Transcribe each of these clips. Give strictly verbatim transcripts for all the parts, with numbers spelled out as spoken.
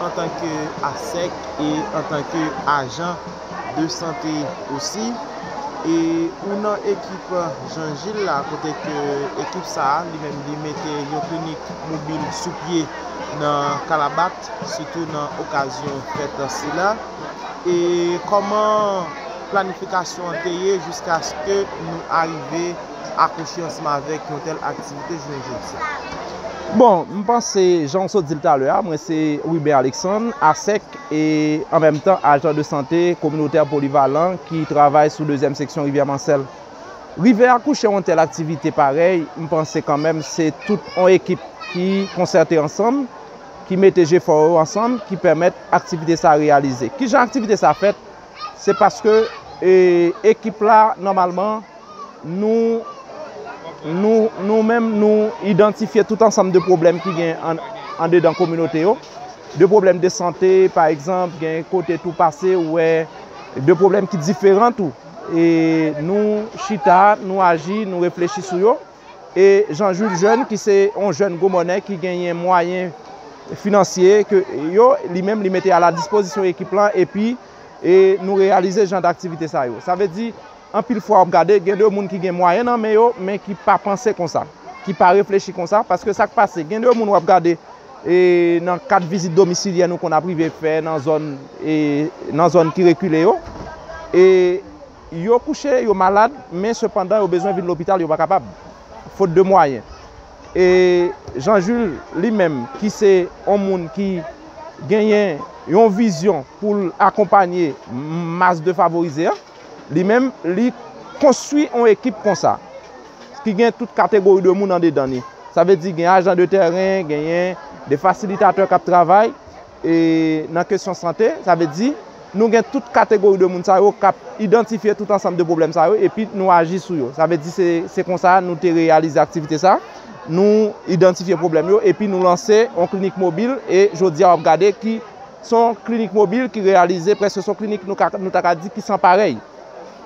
Antanke asèk e antanke ajan de sante osi. E ou nan ekip Jean Gilles la, kote ke ekip sa a, li menm, li mete yon klinik mobil sou pye nan Kalabat, sitou nan okazyon fèt sila. E kòman planifikasyon an te ye jiskaske nou arive akouche ansanm avèk yon tèl aktivite jounen jodi a? Bon, m panse, jan w sot di l talè a, mwen se Ruben Alexandre, asèk, e an menm tan ajan de sante kominotè polivalan ki travay sou dezyèm seksyon Rivyè Mansèl. Rive akouche yon tèl aktivite parèy, m panse kanmenm se tout yon ekip ki konsète ansanm, ki mete jefò yo ansanm, ki pèmèt aktivite sa reyalize. Kijan aktivite sa fèt? Se paske, e, ekip la, nòmalman, nou, nou, nou menm, nou idantifye tout ansanm de pwoblèm ki gen an, andedan kominote yo. De pwoblèm de sante, pa egzanp, gen kote tou pase, ou wè de pwoblèm ki diferan tou. E nou chita, nou aji, nou reflechi sou yo. E Jean Jules Jeune, ki se yon jèn gwo mònè ki genyen mwayen finansye ke yo, li menm, li mete a la dispozisyon ekip lan, epi, e nou reyalize jan d aktivite sa yo. Sa vle di, anpil fwa w ap gade, gen de moun ki gen mwayen nan men yo, men ki pa panse konsa, ki pa reflechi konsa, paske sa k pase, gen de moun w ap gade, e nan kad vizit domisilye nou konn ap rive fè nan zòn, e nan zòn ki rekile yo, e yo kouche, yo malad, men sepandan yo bezwen vin lopital, yo pa kapab, fot de mwayen. E Jean Jules, li menm, ki se yon moun ki genyen yon vizyon pou l akonpanye mas defavorize a, li menm, li konstwi yon ekip konsa, ki gen tout kategori de moun andedan li. Sa vle di, gen ajan de tèren, genyen de fasilitatè k ap travay, e nan kesyon sante, sa vle di, nou gen tout kategori de moun sa yo k ap idantifye tout ansanm de pwoblèm sa yo, epi nou aji sou yo. Sa vle di, se, se konsa nou te reyalize aktivite sa. Nou idantifye pwoblèm yo, epi nou lanse yon klinik mobil, e jodi a w ap gade ki se yon klinik mobil ki reyalize, prèske se yon klinik nou ka, nou ta ka di ki san parèy.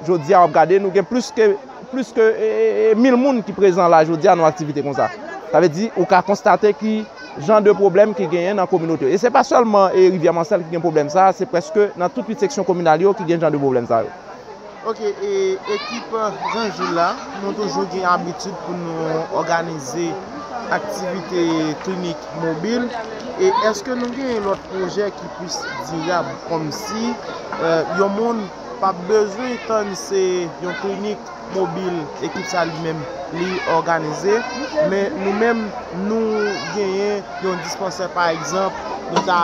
Jodi a w ap gade, nou gen plis ke, plis ke, e, e, e, mil moun ki prezan la jodi a nan aktivite konsa. Sa vle di, ou ka konstate ki jan de pwoblèm ki genyen nan kominote yo. E se pa sèlman, e, Rivyè Mansèl ki gen pwoblèm sa, se prèske nan tout uit seksyon kominal yo ki gen jan de pwoblèm sa yo. Ok, e ekip Jean Jules la, nou toujou gen abitid pou nou òganize aktivite klinik mobil. E èske nou gen lòt pwojè ki plis dirab, kòmsi, e, yon moun p ap bezwen tann se yon klinik mobil ekip sa li menm li òganize, men nou menm nou genyen yon dispansè, pa egzanp, nou ta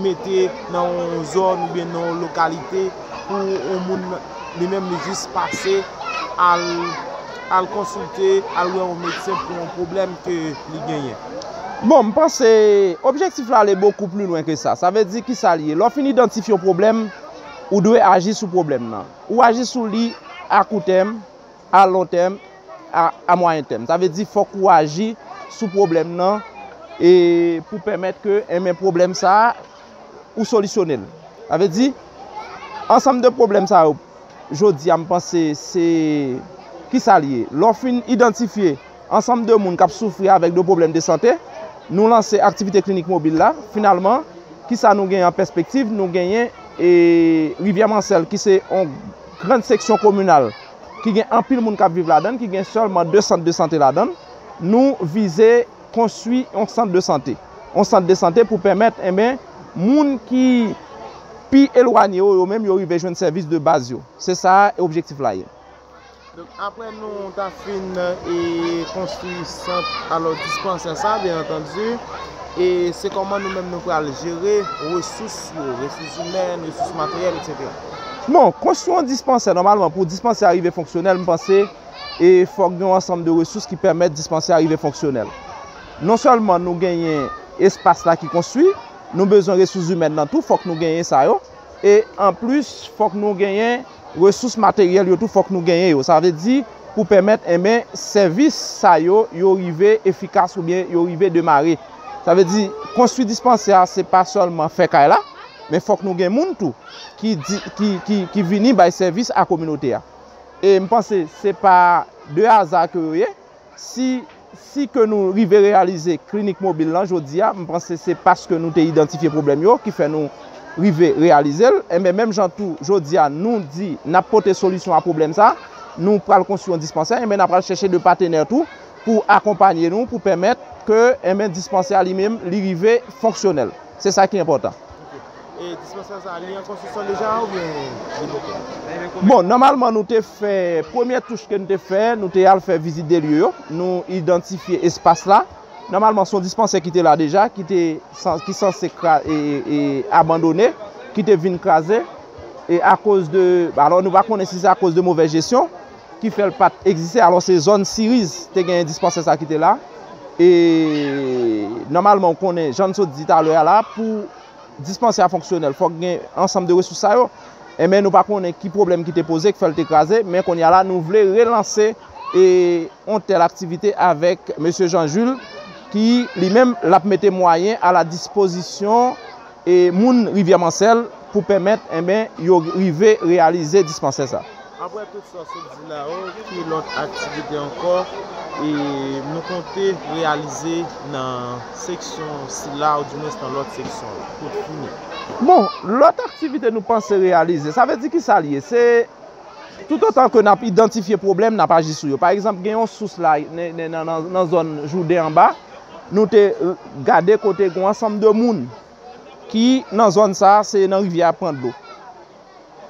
mete nan yon zòn oubyen nan yon lokalite pou yon moun li menm li jis pase al, al konsilte, al wè yon medsen pou yon pwoblèm ke li genyen. Bon, m panse objektif la ale bokou pli lwen ke sa. Sa vle di ki sa l ye? Lè w fin idantifye yon pwoblèm, ou dwe aji sou pwoblèm nan. Ou aji sou li a kou tèm, a lon tèm, a, a mwayen tèm. Sa vle di fòk ou aji sou pwoblèm nan, e pou pèmèt ke, enben, pwoblèm sa a, ou solisyone l. Sa vle di, ansanm de pwoblèm sa yo, jodi a, m panse se, ki sa l ye? Lè w fin idantifye ansanm de moun k ap soufri avèk de pwoblèm de sante, nou lanse aktivite klinik mobil la. Finalman, ki sa nou genyen an pèspektiv? Nou genyen, e, Rivyè Mansèl, ki se yon grann seksyon kominal, ki gen anpil moun k ap viv ladan l, ki gen sèlman de sant de sante ladan l. Nou vize konstwi yon sant de sante. Yon sant de sante pou pèmèt, enben, moun ki pi elwanye yo, yo menm, yo rive jwenn sèvis de baz yo. Se sa objektif la ye. Donk, apre nou ta fin, e, konstwi sant, alò, dispansè sa, byen antandi, e se kòman nou menm nou pral jere resous yo, resous imèn, resous materyèl, etsetera. Bon, konstwi yon dispansè, nòmalman, pou dispansè a rive fonksyonèl, m panse, e fòk gen yon ansanm de resous ki pèmèt dispansè a rive fonksyonèl. Non sèlman nou genyen espas la ki konstwi, nou bezwen resous imèn nan tou, fòk nou genyen sa yo. E anplis, fòk nou genyen resous materyèl yo tou, fòk nou genyen yo. Sa vle di, pou pèmèt, enben, sèvis sa yo, yo rive efikas oubyen yo rive demare. Sa vle di, konstwi dispansè a, se pa sèlman fè kay la, men fòk nou gen moun tou ki di, ki, ki, ki vini bay sèvis a kominote a. E m panse se pa de aza ke yo ye. Si Si ke nou rive reyalize klinik mobil lan jodi a, m panse se paske nou te idantifye pwoblèm yo ki fè nou rive reyalize l. Enben, menm jan tou, jodi a, nou di n ap pote solisyon a pwoblèm sa, nou pral konstwi yon dispansè, enben, n ap pral chèche de patenè tou pou akonpanye nou, pou pèmèt ke, enben, dispansè a li menm, li rive fonksyonèl. Se sa ki enpòtan. E dispansè sa, li an konstriksyon deja oubyen li poko? Bon, nòmalman, nou te fè, premye touch ke nou te fè, nou te al fè vizit de lye yo. Nou idantifye espas la. Nòmalman, se yon dispansè ki te la deja, ki te san- ki sanse kra- e, e, e abandone, ki te vin kraze. E akoz de, alò, nou pa konnen si se akoz de movèz jesyon ki fè l pa t egziste. Alò, se zòn Siriz te genyen dispansè sa ki te la. E nòmalman, ou konnen, jan n sot di talè a la, pou dispansè a fonksyonèl, fòk gen ansanm de resous sa yo. Enben, nou pa konnen ki pwoblèm ki te poze, ki fè l te kraze, men kounye a la, nou vle relanse e yon tèl aktivite avèk mesye Jean Jules, ki li menm, l ap mete mwayen a la dispozisyon e moun Rivyè Mansèl pou pèmèt, enben, yo rive reyalize dispansè sa. Apre tout sa w sot di la yo, ki lòt aktivite ankò e nou konte reyalize nan seksyon sila, oudimwens nan lòt seksyon yo, pou fini? Bon, lòt aktivite nou panse reyalize, sa vle di ki sa l ye? Se toutotan ke n ap idantifye pwoblèm, n ap aji sou yo. Pa egzanp, gen yon sous la nan, nan, nan, nan, nan zòn Jouden anba, nou te gade kote gen yon ansanm de moun ki nan zòn sa, se nan rivyè a pran dlo.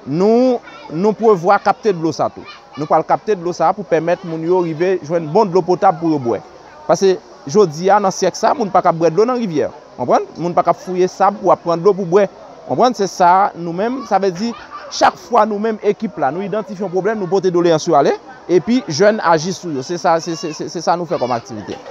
Nou, nou prevwa kapte dlo sa tou. Nou pral kapte dlo sa pou pèmèt moun yo rive jwenn bon dlo potab pou yo bwè. Paske jodi a, nan syèk sa, moun pa kab bwè dlo nan rivyè. Konprann? Moun pa kab fouye sab pou ap pran dlo pou bwè. Konprann? Se sa nou menm, sa vle di, chak fwa nou menm ekip la, nou idantifye yon pwoblèm, nou pote doleyans yo ale, epi jèn aji sou yo. Se sa, se, se, se, se sa nou fè kòm aktivite.